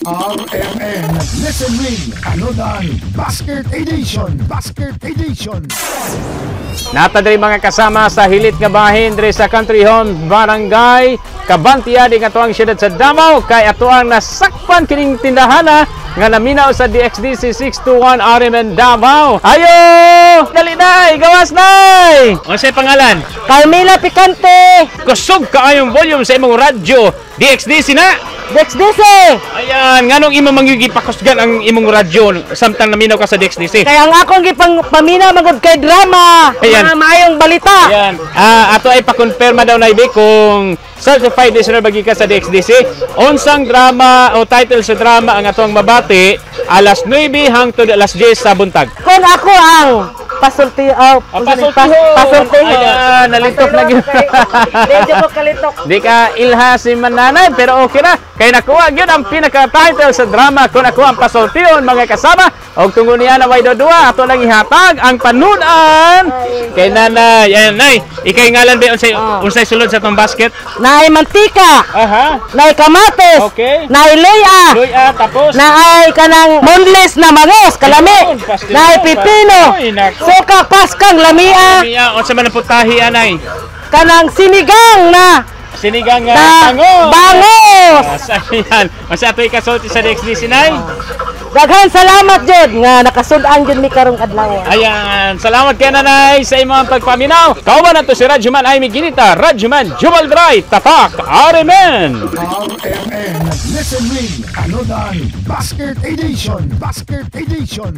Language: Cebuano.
RMN Listen Ring Anodan Basket Edition. Basket Edition. Naa ta diri, mga kasama, sa hilit nga bahin diri sa Country Home, Barangay Kabantiya, di atoang siyudad sa Davao, kay atoang nasakpan kining tindahana nga naminaw sa DXDC 621 RMN Davao. Ayo! Dali nay, gawas nay. Unsay pangalan? Carmela Picante. Kusog kaayong volume sa imong radyo. DXDC na. DXDC. Ayan, nganong imo mangyugi pakusgan ang imong radyo samtang naminaw ka sa DXDC? Kaya ang akong gipang paminaw magud kay drama. Ayan. Mga maayong balita. Ayan. Ato ay pakonfirma daw na kung certified listener bagi ka sa DXDC. Unsang drama o title sa drama ang atong mabati alas 9 hangtod alas 10 sa buntag? Kung ako ang pasulti, oh, Ah, pasultihon. Pasultihon. Ayan, nalitok na gyud. Medyo ko kalitok. Di ka ilha si mananay, pero okay na. Kay nakuha gyud ang pinaka-title sa drama "Kung Ako ang Pasultihon", mga kasama. Og tungod niya na way dua, ato lang ihatag ang panudan kay nanay. Ayan, nay, ikay ngalan ba unsay unsay sulod sa atong basket? Naay mantika, naay kamatis, naay luya, Luya, tapos naay kanang boneless na mangos, kalami, Ayun, pastilon. naay pipino, Ay, nako. Suka paskang lamia, Luya, unsa man ang putahi, anay? Kanang sinigang na Sinigang nga na bangos. Bangos. Ayan. Unsa atoy kasulti sa DXDC, nay? Daghan salamat jud nga nakasud-an jud mi karong adlaw. Ayan, salamat kay nanay sa imong pagpaminaw. Kauban nato si Radyoman Amy Ginita, Radyoman Jumal Dry, Tatak, RMN. RMN Listen Ring Anodan Basket Edition. Basket Edition.